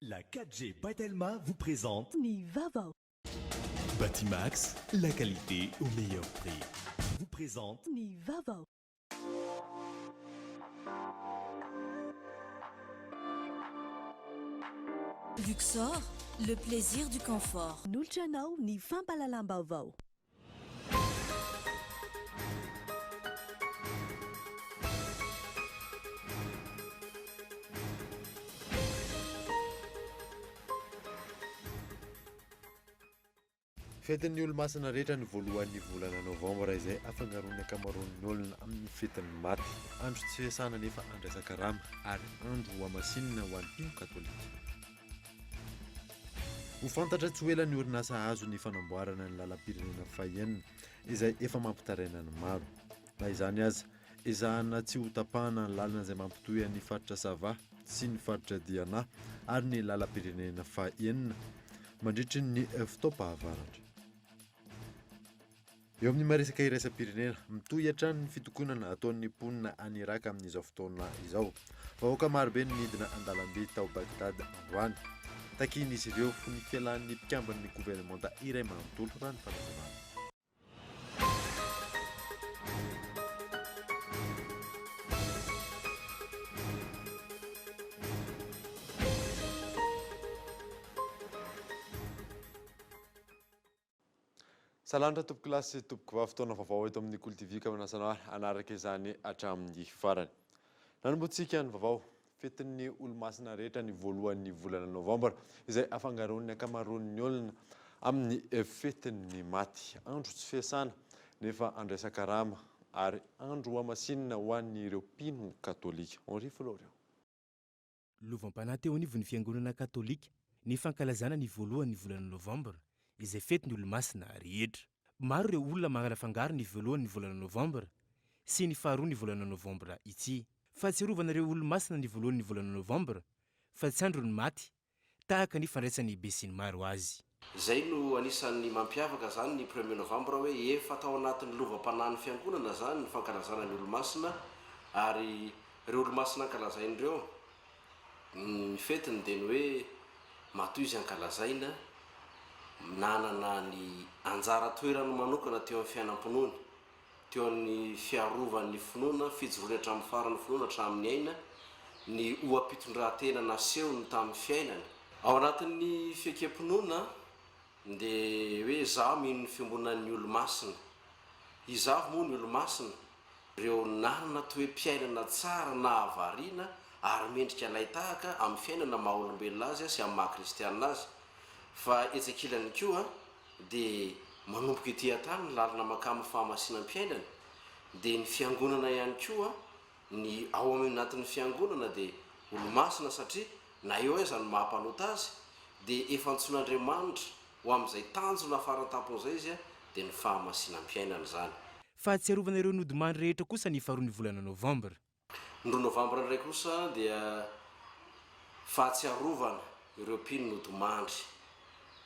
La 4G by Telma vous présente Ny vaovao. Batimax, la qualité au meilleur prix. Vous présente Ny vaovao. Luxor, le plaisir du confort. Nolotra anao ny fampahalalam-baovao. Fetin'ny olomasina rehetra ny voalohan'ny volana novambra izay afangaroan'ny ankamaroan'ny olona amin'ny fetin'ny maty. Andro tsy fiasana nefa andraisan-karama ary andro hohamasinina ho an'ny mpino katolika. Ho fantatra tsy ho ela ny orinasa hahazo ny fanamboarana ny lalam-pirenena fahenina izay efa mampitaraina ny maro. Na izany aza, ezahana tsy ho tapahana ny lalana izay mampitohy an'ny faritra Sava sy ny faritra Diana ary ny lalam-pirenena fahenina mandritry ny fotoam-pahavaratra. Eo amin'ny maresaka iraisam-pirenena, mitohy hatrany ny fitokonana ataon'ny mponina any Iraka amin'izao fotoana izao. Vahoaka marobe no nidina an-dalambe tao Bagdad androany. Takian'izy ireo ny fialan'ny mpikamban'ny governemanta iray manontolo, raha ny fanazavana. Salanitra tompokolahy sy tompokovavy, fotoana vaovao eto amin'ny Kolo TV ka manasa anao hanaraka izany hatramin'ny farany. Nanombohantsika ny vaovao, fetin'ny olomasina rehetra ny voalohan'ny volana novambra izay afangaroan'ny ankamaroan'ny olona amin'ny fetin'ny maty. Andro tsy fiasana nefa andraisan-karama ary andro hohamasinina ho an'ireo mpino katolika. Henri Florian. Lovam-panahy teo anivon'ny Fiangonana Katolika ny fankalazana ny voalohan'ny volana novambra, izay fetin'ny Olomasina rehetra. Maro ireo olona manala-fangaro ny voalohan'ny volana novambra sy ny faharoa ny volana novambra ity. Fahatsiarovana ireo Olomasina ny voalohan'ny volana novambra fa tsy andron'ny maty tahaka ny fandraisan'ny besinimaro azy. Izay no anisan'ny mampiavaka izany ny premier novembre hoe efa tao anatin'ny lovam-panahin'ny fiangonana izany ny fankalazana ny olomasina ary ireo olomasina ankalazaina ireo ny fetiny dia ny hoe matoa izy ankalazaina nanana ny anjara toerany manokana teo amin'ny fiainam-pinoany teo amin'ny fiarovany ny finoana, fijoroany hatramin'ny farany finoana hatramin'ny aina, ny oha-pitondrantena nasehony tamin'ny fiainany. Ao anatin'ny fiekem-pinoana dia hoe izaho mino ny fiombonan'ny olomasina. Iza avy moa ny olomasina? Ireo nanana toe-piainana tsara nahavariana ary mendrika alain-tahaka amin'ny fiainana maha-olombelona azy sy amin'ny maha-kristianina azy. Fa etsy ankilany koa dia manomboka ety an-tany ny lalana mankamin'ny fahamasinam-piainana, dia ny fiangonana ihany koa, ny ao anatin'ny fiangonana dia olomasina satria na eo aiza ny maha mpanota azy dia efa antsoin'Andriamanitra ho amin'izay tanjona faran-tampony izay izy dia ny fahamasinam-piainana izany. Fahatsiarovana ireo nodimandry rehetra kosa ny faharoan'ny volana novambra. Ny roa novambra indray kosa dia fahatsiarovana ireo mpino nodimandry.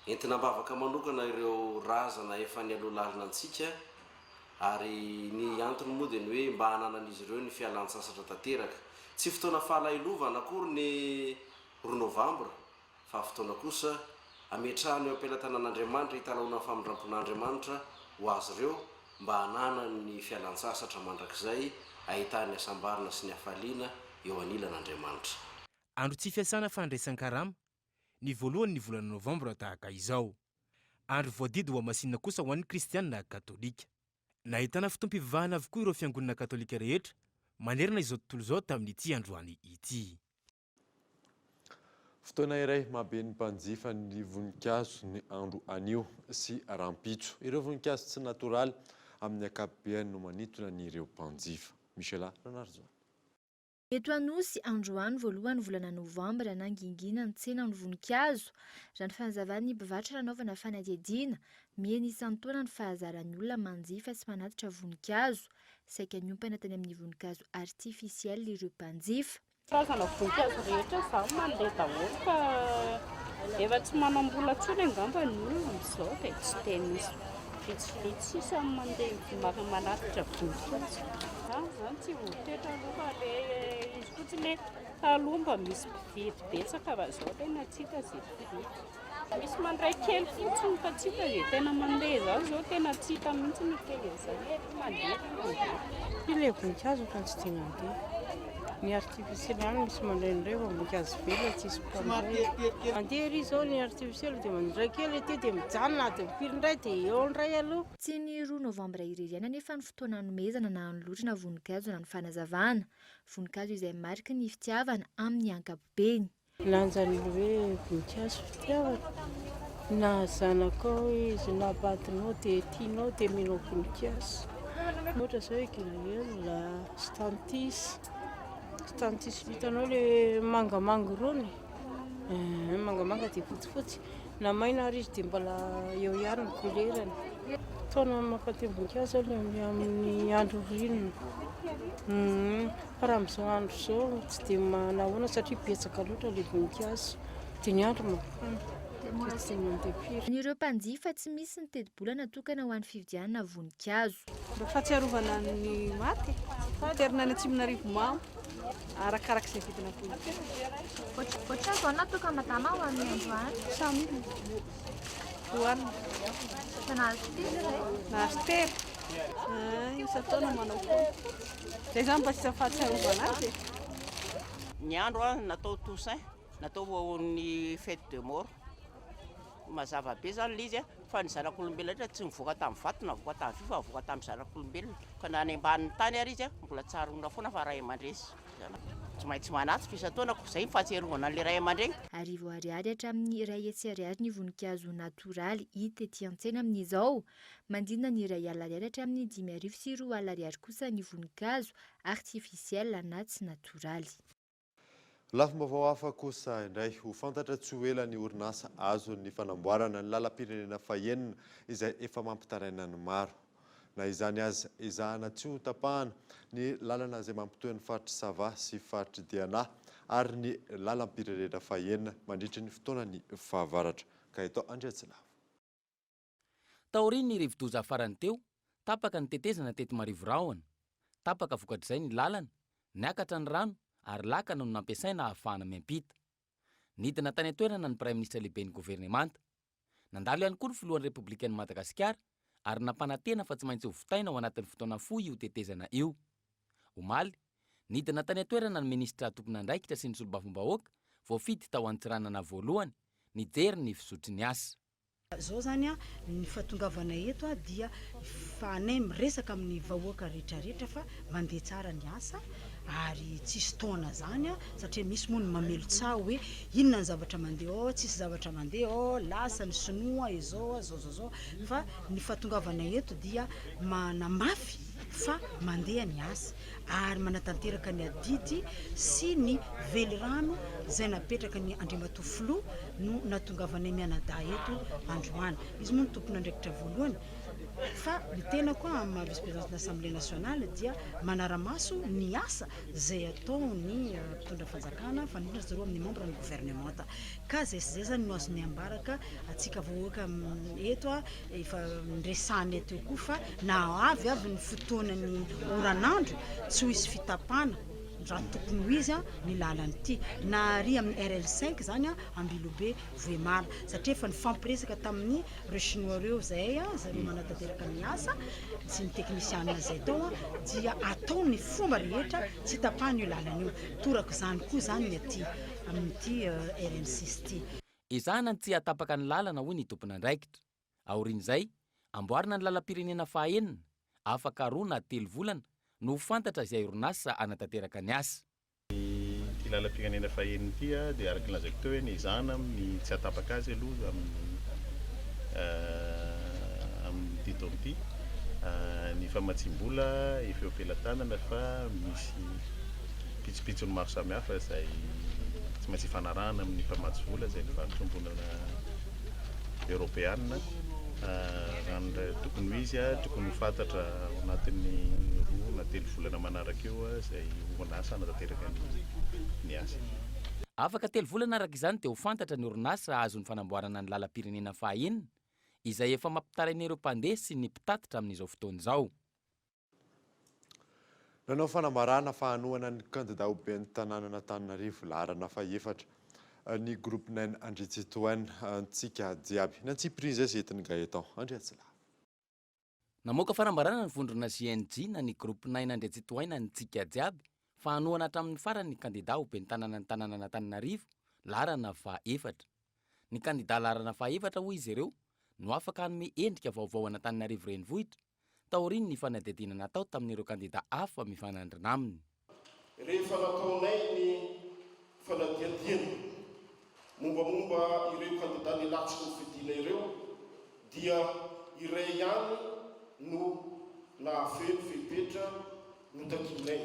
Entina am-bavaka manokana ireo razana efa nialoha lalina antsika ary ny antony moa dia ny hoe mba hananan'izy ireo ny fialan-tsasatra tanteraka. Tsy fotoana fahalahelovana akory ny roa novambra fa fotoana kosa ametrahana eo am-pelatanan'Andriamanitra hitalahoana ny famindrampon'Andriamanitra ho azy ireo mba hananany ny fialan-tsasatra mandrakizay ahitany ny hasambarana sy ny hafaliana eo anilan'Andriamanitra. Andro tsy fiasana fandraisan-karama, ny voalohany ny volana novambra tahaka izao. Andro voadidy ho hamasinina kosa ho an'ny kristiana katolika. Nahitana fotoam-pivavahana avokoa ireo fiangonana katolika rehetra manerana izao tontolo izao tamin'ity androany ity. Fotoana iray mahabe ny mpanjifa ny voninkazo ny andro anio sy rahampitso. Ireo voninkazo tsy natoraly amin'ny ankapobeany no manintona ny ireo mpanjifa. Michela Ranarijaona. Eto Anosy, androany voalohan'ny volana novambra, nangingina ny tsenan'ny voninkazo. Raha ny fanazavan'ny mpivarotra nanaovana fanadihadiana, mihena isan-taona ny fahazaran'ny olona manjifa sy manatitra voninkazo. Saika niompana tany amin'ny voninkazo artificiel ireo mpanjifa. Karazana voninkazo rehetra izaho mandeha daholo fa efa tsy manam-bola intsony angamba ny olona amin'izao dia tsy dia misy vitsivitsy sisa ny mandeha manatitra voninkazo. Izaho izany tsy voafetra aloha fa ilay izy fotsiny hoe. Taloha mba misy mpividy betsaka fa izao tena tsy hita izay mpividy. Misy mandray kely fotsiny fa tsy hita izay tena mandeha izany izao tena tsy hita mihitsy ny kely an'izany hoe mandeha ve mandeha. Ilay voninkazo ohatran'ny tsy dia mandeha. Ny artificiel ihany misy mandraindray fa voninkazo velona tsisy mpandray. Mandeha ery izao ny artificiel dia mandray kely aty dia mijanona adiny firy indray dia eo indray aloha. Tsy ny roa novambra irery ihany anefa ny fotoana hanomezana na hanolorana voninkazo na ny fanazavana. Voninkazo izay mariky ny fitiavana amin'ny ankapobeny. Lanjan'ny hoe voninkazo fitiavana, na zanakao izy na vadinao dia tianao dia omenao voninkazo. Ohatra izao hoe glaïeul, stantis, stantis hitanao ilay mangamanga irony, mangamanga dia fotsifotsy, na maina ary izy dia mbola eo ihany ny couleur-ny. Fotoana mampatevy voninkazo aloha amin'ny andro ririnina. Fa raha amin'izao andro izao tsy dia manahoana satria betsaka loatra ilay voninkazo dia ny andro mafana dia tsy dia mandeha firy. An'ireo mpanjifa, tsy misy ny tetibola natokana ho an'ny fividianana voninkazo. Mba fahatsiarovana ny maty, terina any Atsimonarivomamo, arakaraka izay vidina voninkazo. Ohatran'ny vao natoka madama ho an'ny androany. Samy hohanina. Efa nahazo telo izay? Nahazo telo. Isan-taona manao foana. Izay izany mba sisa fahatsiarovana azy e. Ny andro natao Toussaint, natao ho an'ny fête de mort. Mazava be izany ilay izy fa ny zanak'olombelona rehetra tsy nivoaka tamin'ny vato na nivoaka tamin'ny vy fa nivoaka tamin'ny zanak'olombelona. Ka na any ambanin'ny tany ary izy mbola tsaroana foana fa ray aman-dreny sy zanaka. Tsy maintsy manatrika isan-taona koa izay ny fahatsiarovana an'ilay ray aman-dreny. Arivo ariary hatramin'ny 100 ariary ny voninkazo natoraly hita ety an-tsena amin'izao. Manodidina ny 100 ariary hatramin'ny 2200 ariary kosa ny voninkazo artificiel na tsy natoraly. Lafim-baovao hafa kosa indray, ho fantatra tsy ho ela ny orinasa azon'ny fanamboarana ny lalam-pirenena fahenina izay efa mampitaraina ny maro. Na izany aza, ezahana tsy ho tapahana ny lalana izay mampitohy ny faritr'i Sava sy faritr'i Diana ary ny lalam-pirenena fahenina mandritry ny fotoanan'ny fahavaratra. Gaëtan Andriatsilavo. Taorian'ny rivodoza farany teo, tapaka ny tetezana teto Marivorahona. Tapaka vokatr'izay ny lalana, niakatra ny rano ary lakana no nampiasaina hahafahana miampita. Nidina tany an-toerana ny Praiminisitra lehiben'ny governemanta. Nandalo ihany koa ny filohan'ny Repoblikan'i Madagasikara ary nampanantena fa tsy maintsy hovitaina ao anatin'ny fotoana fohy io tetezana io. Omaly, nidina tany an-toerana ny minisitra tompon'andraikitra sy ny solombavambahoaka voafidy tao Antsiranana voalohany nijery ny fizotry ny asa. Zao zany a, ny fahatongavanay eto a dia fahanay miresaka amin'ny vahoaka rehetra rehetra fa mandeha tsara ny asa ary tsisy taona zany a, satria misy moa ny mamelon-tsaho hoe inona ny zavatra mandeha ao, tsisy zavatra mandeha ao, lasa ny sinoa izao a, zao zao zao, fa ny fahatongavanay eto dia manamafy fa mandeha ny asa ary manatanteraka ny adidy sy ny velirano izay napetraka ny Andriamatoa Filoha no nahatongavanay mianadahy eto androany. Izy moa no tompon'andraikitra voalohany fa ny tenako amin'ny maha vice-présidente ny Assemblée nationale dia manara-maso ny asa izay ataon'ny mpitondra fanjakana fa indrindra zareo amin'ny membre ny gouvernementa ka izay sy izay izany no azonay ambara ka antsika vahoaka eto Efa niresahanay teo koa fa na avy avy ny fotoanan'ny oran'andro tsy ho hisy fitapana raha tokony ho izy ny lalana ity na ary amin'ny RL cinq izany Ambilobe Vohemar satria efa nifampiresaka tamin'ny ireo chinois ireo izay zareo manatanteraka ny asa sy ny teknisianina izay tao dia atao ny fomba rehetra tsy hitapahana io lalana io. Toraka izany koa izany ny aty amin'ity RN six ity. Ezahina ny tsy hahatapaka ny lalana hoy ny tompon'andraikitra. Aorian'izay, amboarina ny lalam-pirenena fahaenina, afaka roa na telo volana no ho fantatra izay orinasa hanatanteraka ny asa. Ity lalam-pirenena fahenina ity dia araka ny lazaiko teo hoe nezahana amin'ny tsy hahatapaka azy aloha amin'ny amin'ity taona ity. Ny famatsiam-bola efa eo am-pelatanana fa misy pitsopitsony maro samihafa izay tsy maintsy ifanarahana amin'ny mpamatsy vola izay ny Faritra-iombonana Eoropeana. Raha ny tokony ho izy, tokony ho fantatra ao anatin'ny roa na telo volana manaraka eo izay orinasa hanatanteraka ny asa. Afaka telo volana araka izany dia ho fantatra ny orinasa hahazo ny fanamboarana ny lalam-pirenena fahaenina izay efa mampitaraina ireo mpandeha sy ny mpitatitra amin'izao fotoana izao. Nanao fanambarana fa hanohana ny kandida ho ben'ny tanànan'Antananarivo laharana fahefatra ny Groupe Naina Andriantsitohaina Antsika Jiaby. Ny antsipiriany izay entin'i Gaëtan Andriantsilavo. Namoaka fanambarana ny vondrona JNJ na ny Groupe Naina Andriantsitohaina Antsika Jiaby fa hanohana hatramin'ny farany ny kandida ho ben'ny tanànan'ny tanànan'Antananarivo laharana fahaefatra. Ny kandida laharana fahaefatra hoy izy ireo no afaka hanome endrika vaovao an'Antananarivo Renivohitra taorian'ny fanadihadiana natao tamin'ireo kandida hafa mifanandrina aminy. Rehefa nataonay ny fanadihadiana mombamomba ireo kandida nilatsaka ho fidiana ireo dia iray ihany no nahafeno fepetra notakianay.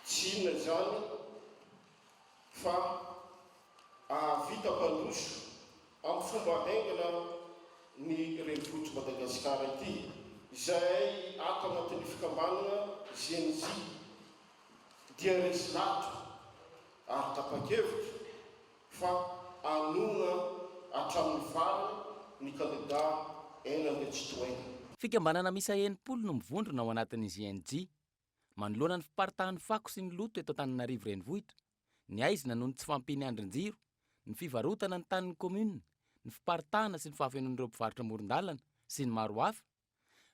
Tsy inona izany fa hahavita hampandroso amin'ny fomba haingana ny renivohitr'i Madagasikara ity, izay ato anatin'ny fikambanana GNJ dia resy lahatra ary tapa-kevitra fa hanohana hatramin'ny farany ny kandida Aina Andriantsitohaina. Fikambanana miisa 60 no mivondrona ao anatin'ny GNJ. Manoloana ny fiparitahan'ny fako sy ny loto eto Antananarivo Renivohitra, ny haizina noho ny tsy fahampian'ny andrin-jiro, ny fivarotana ny tanin'ny kaominina, ny fiparitahana sy ny fahafenoan'ireo mpivarotra amoron-dalana sy ny maro hafa,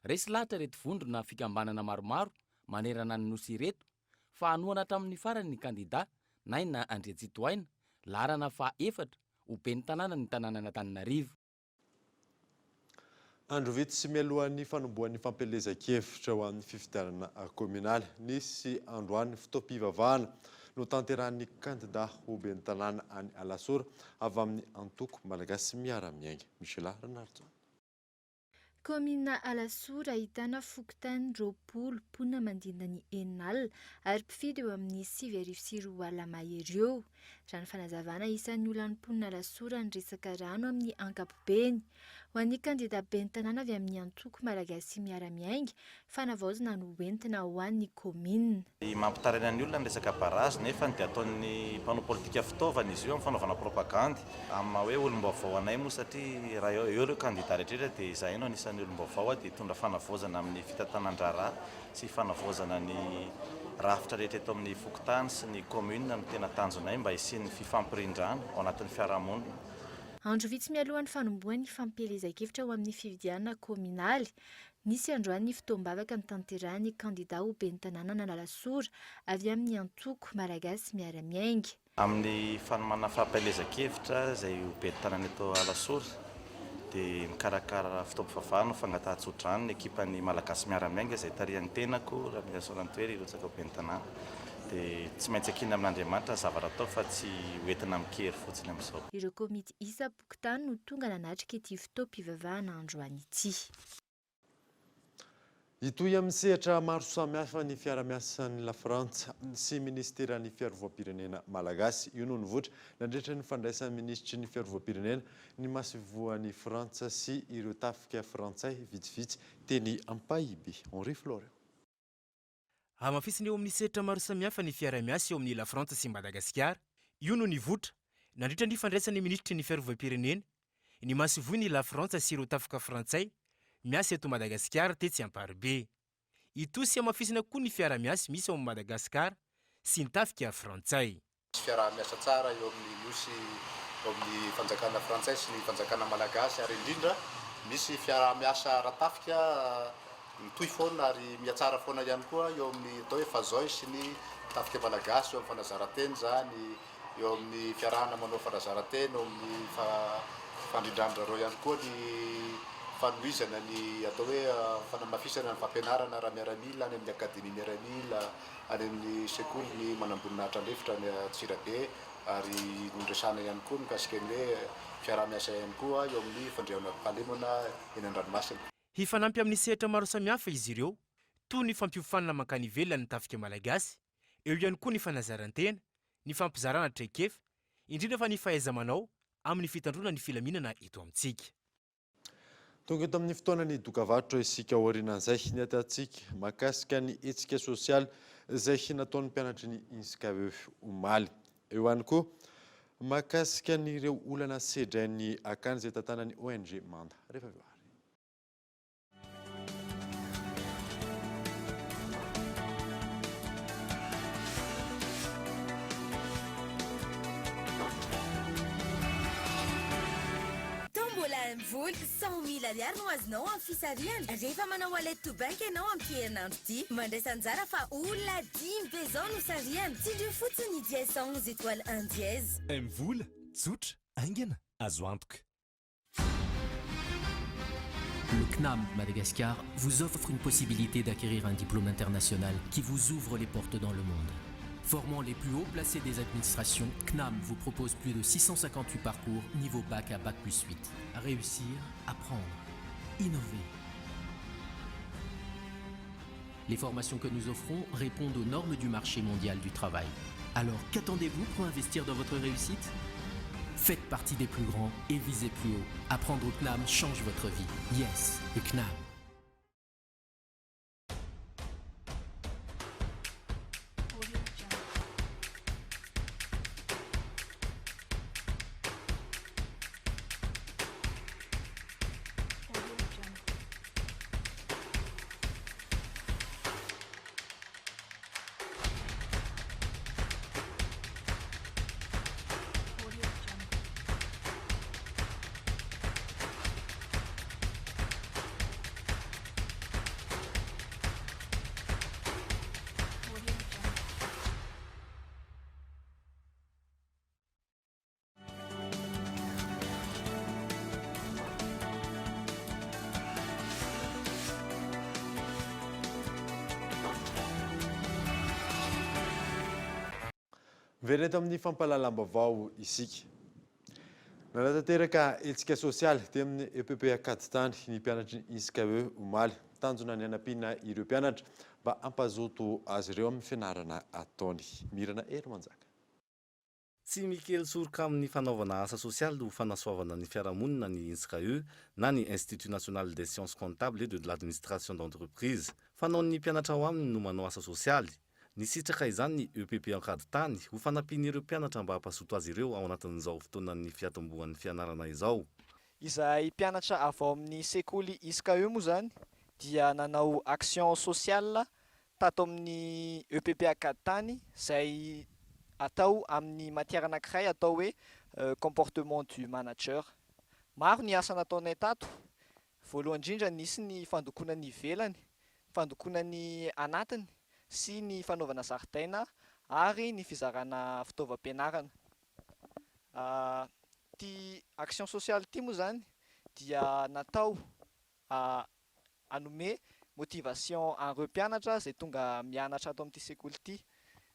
resy lahatra ireto vondrona fikambanana maromaro manerana ny Nosy ireto fa hanohana hatramin'ny farany ny kandida Naina Andriantsitohaina, laharana faha efatra, ho ben'ny tanànan'ny tanànan'Antananarivo. Andro vitsy mialohan'ny fanombohan'ny fampielezan-kevitra ho amin'ny fifidianana kaominaly, nisy androany fotoam-pivavahana notanterahin'ny kandida ho ben'ny tanàna any Alasora avy amin'ny antoko Malagasy Miara-Miainga, Michela Ranarison. Kaominina Alasora ahitana fokontany 20, mponina manodidina ny 60 ary mpifidy eo amin'ny 2200 mahery eo. Raha ny fanazavana, isan'ny olan'ny mponina Alasora ny resaka rano amin'ny ankapobeny. Ho an'ny kandida ben'ny tanàna avy amin'ny antoko Malagasy Miara-Miainga, fanavaozana no hoentina ho an'ny kaominina. Mampitaraina ny olona ny resaka barazy nefa dia ataon'ny mpanao politika fitaovana izy io amin'ny fanaovana propagandy. Amin'ny maha hoe olom-baovao anay moa satria raha eo ireo kandida rehetra rehetra dia izahay no anisan'ny olom-baovao dia hitondra fanavaozana amin'ny fitantanan-draharaha sy fanavaozana ny rafitra rehetra eto amin'ny fokontany sy ny commune no tena tanjonay mba hisian'ny fifampirindrana ao anatin'ny fiarahamonina. Andro vitsy mialohan'ny fanombohan'ny fampielezan-kevitra ho amin'ny fifidianana kaominaly, nisy androany ny fotoam-bavaka notanterahin'ny kandida ho ben'ny tanànan'Analasora avy amin'ny antoko Malagasy Miara-Miainga. Amin'ny fanomanana fampielezan-kevitra izay ho ben'ny tanàna eto Alasora dia mikarakara fotoam-pivavahana ho fangatahan-tsodrano ny ekipan'ny Malagasy Miara-Miainga izay tarihan'ny tenako, Ramilason Rantoery, hirotsaka ho ben'ny tanàna. Dia tsy maintsy ankinina amin'Andriamanitra ny zavatra atao fa tsy ho entina amin-kery fotsiny amin'izao. Ireo komity isam-pokontany no tonga nanatrika ity fotoam-pivavahana androany ity. Hitohy amin'ny sehatra maro samihafa ny fiara-miasan'ny Lafrantsa sy minisiteran'ny fiarovam-pirenena malagasy. Io no nivoitra nandritra ny fandraisan'ny minisitry ny fiarovam-pirenena ny masoivohon'i Frantsa sy ireo tafika frantsay vitsivitsy teny Ampahibe. Henri Florian. Hamafisina eo amin'ny sehatra maro samihafa ny fiara-miasa eo amin'ny Lafrantsa sy Madagasikara. Io no nivoitra nandritra ny fandraisan'ny minisitry ny fiarovam-pirenena ny masoivohon'i Lafrantsa sy ireo tafika frantsay miasa eto Madagasikara tetsy Amparibe. Hitohy sy hamafisina koa ny fiara-miasa misy ao amin'i Madagasikara sy ny tafika frantsay. Misy fiaraha-miasa tsara eo amin'ny Nosy eo amin'ny fanjakana frantsay sy ny fanjakana malagasy ary indrindra misy fiaraha-miasa ara-tafika mitohy foana ary mihatsara foana ihany koa eo amin'ny atao hoe FAZOI sy ny tafika malagasy eo amin'ny fanazaran-tena izany Eo amin'ny fiarahana manao fanazaran-tena, eo amin'ny fandrindran-dRareo ihany koa ny fanohizana ny atao hoe fanamafisana ny fampianarana ara-miaramila any amin'ny Akademia miaramila, any amin'ny sekolin'ny manamboninahitra lefitra any Antsirabe ary noresahana ihany koa mikasika ny hoe fiaraha-miasa ihany koa eo amin'ny fandriampahalemana eny an-dranomasina. Hifanampy amin'ny sehatra maro samihafa izy ireo, toy ny fampiofanana mankany ivelany ny tafika malagasy, eo ihany koa ny fanazaran-tena, ny fampizarana traikefa, indrindra fa ny fahaiza-manao amin'ny fitandroana ny filaminana eto amintsika. Tonga eto amin'ny fotoanan'ny dokavarotra isika aorianan'izay ny ahitantsika mahakasika ny hetsika sosialy izay nataon'ny mpianatry ny INSCAE omaly. Eo ihany koa mahakasika an'ireo olana sedrain'ny akany izay tantanan'ny ONG Manda. Rehefa avy eo ary. MVola, 100 000 ariary no azonao amin'ny fisarihana rehefa manao wallet to bank ianao amin'ity herinandro ity. Mandraisa anjara fa olona dimy be izao no sarihana. Tsindrio fotsiny ny dièse 111 étoile 1 dièse. MVola, tsotra, haingana, azo antoka. Le CNAM Madagascar vous offre une possibilité d'acquérir un diplôme international qui vous ouvre les portes dans le monde. Formant les plus hauts placés des administrations, CNAM vous propose plus de 658 parcours niveau bac à bac plus 8. Réussir, apprendre, innover. Les formations que nous offrons répondent aux normes du marché mondial du travail. Alors qu'attendez-vous pour investir dans votre réussite? Faites partie des plus grands et visez plus haut. Apprendre au CNAM change votre vie. Yes, le CNAM. Miverina eto amin'ny fampahalalam-baovao isika. Nanatanteraka hetsika sosialy teo amin'ny EPP Ankaditany ny mpianatry ny ISCAE omaly. Tanjona ny hanampiana ireo mpianatra mba hampazoto azy ireo amin'ny fianarana ataony. Mirana Herimanjaka. Tsy mikely soroka amin'ny fanaovana asa sosialy ho fanasoavana ny fiarahamonina ny INSCAE na ny Institut National des Sciences Comptables et de l'Administration d'Entreprise. Fanaon'ny mpianatra ao aminy no manao asa sosialy. Nisitraka izany ny EPP Ankaditany ho fanampian'ireo mpianatra mba hampazoto azy ireo ao anatin'izao fotoanan'ny fiatombohan'ny fianarana izao. Izahay mpianatra avy ao amin'ny sekoly ISCAE moa izany dia nanao action sociale tato amin'ny EPP Ankaditany izay atao amin'ny matière anankiray atao hoe comportement du manager. Maro ny asa nataonay tato, voalohany indrindra nisy ny fandokoana ny ivelany, fandokoana ny anatiny sy ny fanaovana zaridaina ary ny fizarana fitaovam-pianarana. Ity action sociale ity moa izany dia natao hanome motivation an'ireo mpianatra izay tonga mianatra ato amin'ity sekoly ity.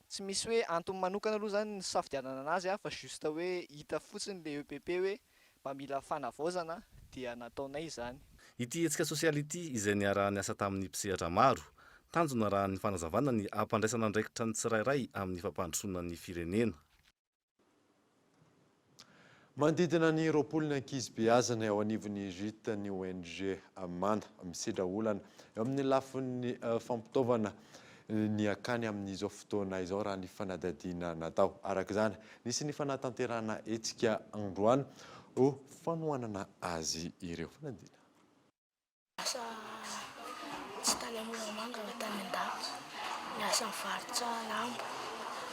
Tsy misy hoe antony manokana aloha izany nisafidianana anazy fa juste hoe hita fotsiny ilay EPP hoe mba mila fanavaozana dia nataonay izany. Ity hetsika sosialy ity izay niaraha-niasa tamin'ny mpisehatra maro. Tanjona raha ny fanazavana ny hampandraisana andraikitra ny tsirairay amin'ny fampandrosoana ny firenena. Manodidina ny 20 ny ankizy beazina eo anivon'ny Gîte ny ONG Manda. Misedra olana eo amin'ny lafiny fampitaovana ny akany amin'izao fotoana izao raha ny fanadihadiana natao. Araka izany, nisy ny fanatanterahana hetsika androany ho fanohanana azy ireo. Fanadihadiana. Lasa tsy tany Moramanga fa tany Andapa. Niasa nivarotra lamba.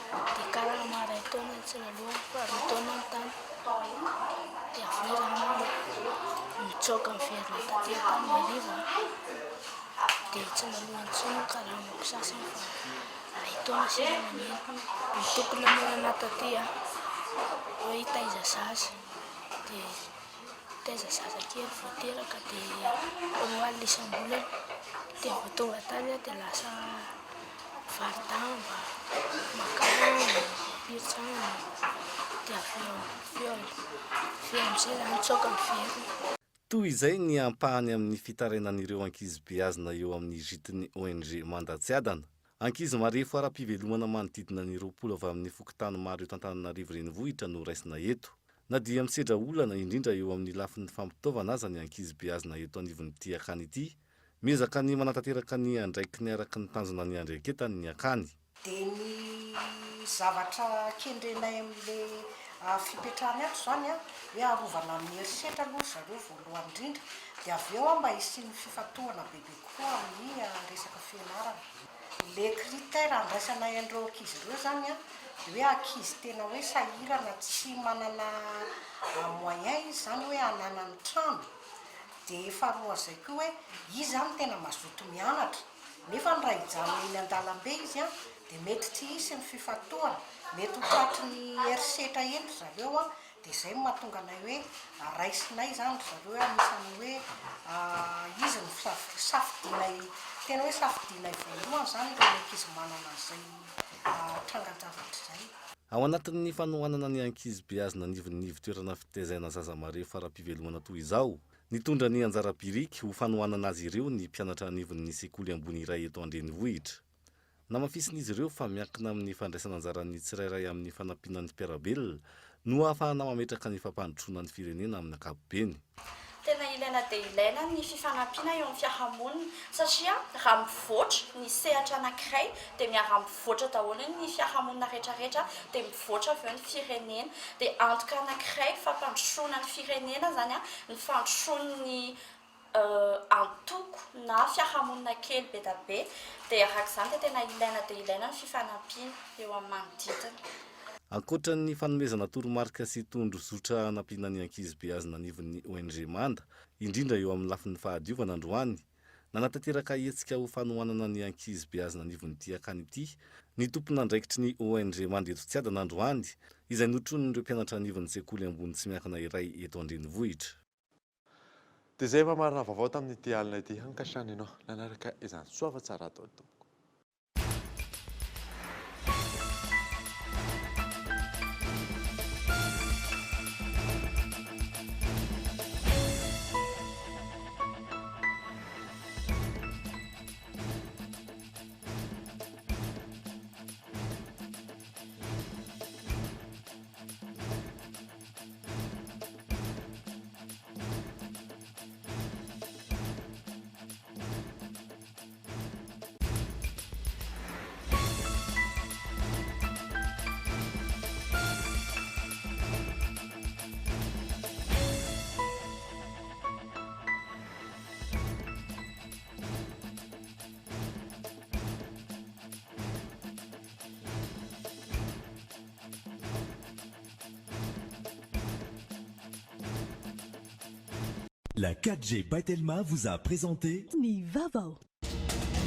Dia karama iray taona no tsy naloany fa roa taona no tany. Dia avy eo za nitsoaka niverina taty Antananarivo dia tsy naloany intsony ny karamako sasany fa iray taona sisa nameno. Ny tokony namono anah taty hoe hitaiza zaza dia Nitaiza zazakely vao teraka dia 20 isam-bolana. Dia vao tonga tany aho dia lasa mpivaro-damba, maka rano, mampio trano. Dia avy eo avy eo avy eo amin'izay za nitsoaka niverina. Toy izay ny ampahany amin'ny fitarainan'ireo ankizy beazina eo amin'ny gîte-n'ny ONG Manda Tsiadana. Ankizy marefo ara-pivelomana manodidina ny 20 avy amin'ny fokontany maro eto Antananarivo Renivohitra no raisina eto. Na dia misedra olana, indrindra eo amin'ny lafiny fampitaovana aza ny ankizy beazina eto anivon'ity akany ity, miezaka ny manatanteraka ny andraikiny araka ny tanjona niandreketany ny akany. Dia ny zavatra kendrenay amin'ilay fipetrahany ato izany an, hoe arovana amin'ny herisetra aloha ry zareo voalohany indrindra, dia avy eo an mba hisian'ny fifantohana bebe kokoa amin'ny resaka fianarana. Le critère andraisanay an'ireo ankizy ireo izany an, dia hoe ankizy tena hoe sahirana tsy manana moyen izy izany hoe hananany trano. Dia faharoan'izay koa hoe izy izany tena mazoto mianatra, nefa ny raha hijanona eny an-dalambe izy an, dia mety tsy hisy ny fifantohana, mety ho tratry ny herisetra eny ry zareo an, dia izay no mahatonga anay hoe raisinay izany ry zareo hoe anisan'ny hoe izy no safidianay, tena hoe safidianay voalohany izany ireny ankizy manana an'izay trangan-javatra izay. Ao anatin'ny fanohanana ny ankizy beazina anivon'ny ivon-toerana fitaizana zaza marefo ara-pivelomana toy izao, nitondra ny anjara biriky ho fanohanana azy ireo ny mpianatra anivon'ny sekoly ambony iray eto an-drenivohitra. Namafisin'izy ireo fa miankina amin'ny fandraisana anjaran'ny tsirairay amin'ny fanampiana ny mpiara-belona no ahafahana mametraka ny fampandrosoana ny firenena amin'ny ankapobeny. Tena ilaina dia ilaina ny fifanampiana eo amin'ny fiarahamonina satria raha mivoatra ny sehatra anankiray dia miara-mivoatra daholo ny fiarahamonina rehetrarehetra dia mivoatra avy eo ny firenena. Dia antoka anankiray fampandrosoana ny firenena izany ny fandrosoan'ny antoko na fiarahamonina kely be da be. Dia araka izany dia tena ilaina dia ilaina ny fifanampiana eo amin'ny manodidina. Ankoatra ny fanomezana toromarika sy tondro zotra hanampiana ny ankizy beazina anivon'ny ONG Manda, indrindra eo amin'ny lafiny fahadiovana androany, nanatanteraka hetsika ho fanohanana ny ankizy beazina anivon'ity akany ity ny tompon'andraikitry ny ONG Manda eto Tsiadana androany, izay notronin'ireo mpianatra anivon'ny sekoly ambony tsy miankina iray eto an-drenivohitra. Dia izay mamarana vaovao tamin'ity alina ity. Ankasitrahana ianao nanaraka izany. Soava tsara daholo tompoko. La 4G by Telma vous a présenté Ny vaovao.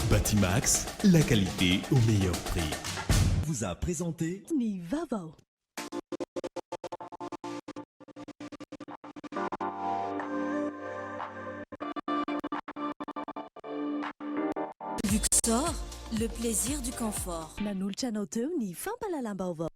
Batimax, la qualité au meilleur prix. Vous a présenté Ny vaovao. Luxor, le plaisir du confort. Nanolotra anao teo ny fampahalalam-baovao.